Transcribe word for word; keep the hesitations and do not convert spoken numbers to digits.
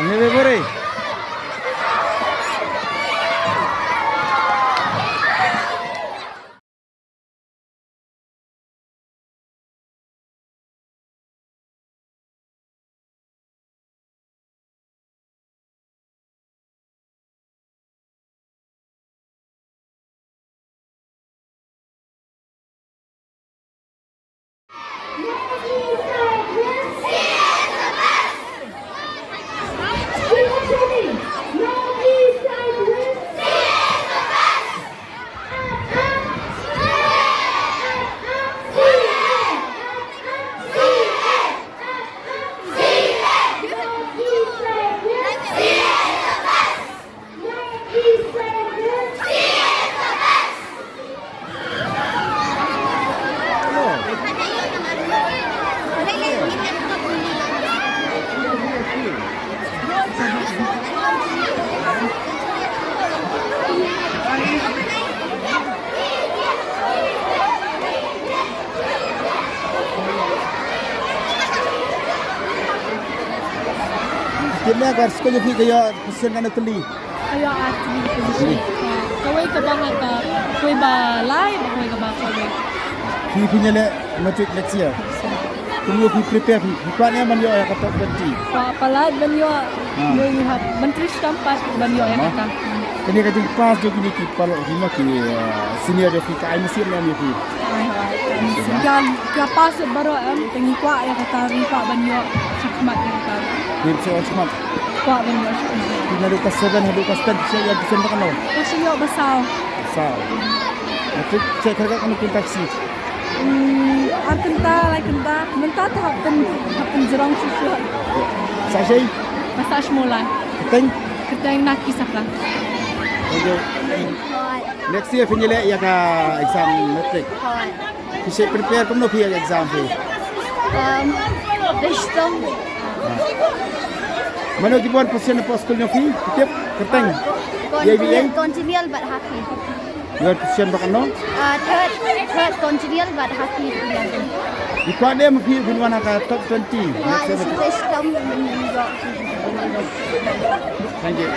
Everybody. Kine ka skul jong phi ka ïoh position kano tylli? Ka ïoh artylli position. Kawei kaba ha ka, kawei ba lai, kawei kaba kawei. Phi phin ïaleh matric next year. Kumno phi prepare phi? Phi kwah ne ban ïoh ïa ka top twenty? Kwah palat ban ïoh, ah, ban trei shitom pat ban ïoh ïa kata. Kane ka jingpass jong kine ki paralok, ki ma ki, uh, senior jong phi ka ai mynsiem ne em ïa phi? Ai, ai, ai mynsiem. Ka, ka pass baroh em, te ngi kwah ïa kata, ngi kwah ban ïoh shakhmat ïa kata. Ngi kwah shakhmat. Kwah ban ïoh shakhmat. Naduh class seven haduh class ten phi ïoh position ba katno? Ka shu ïoh ba saw. Saw. Matric check kyrkhu katno kynta shi? Hmm, ar kynta, lai kynta. Mynta te hap pyn, hap pynjrong shuh shuh. Sa shei? Ba sa shmola. Kyrteng? Kyrteng Naki Sakla. Thank you. Next year phin ïaleh ïa ka exam matric. Phi shu prepare kumno phi ïa ka exam phi? Um, dei shitom. Mano ki wan position hapoh skul jong phi? Tip, kyrteng. Ïa phi ïa? Continual bad Hafiz. Ïa position ba katno? Uh, third, third continual bad Hafiz eleven. Phi kwah ne em phi phin wan ha ka top twenty? Kwah, dei shitom. Thank you.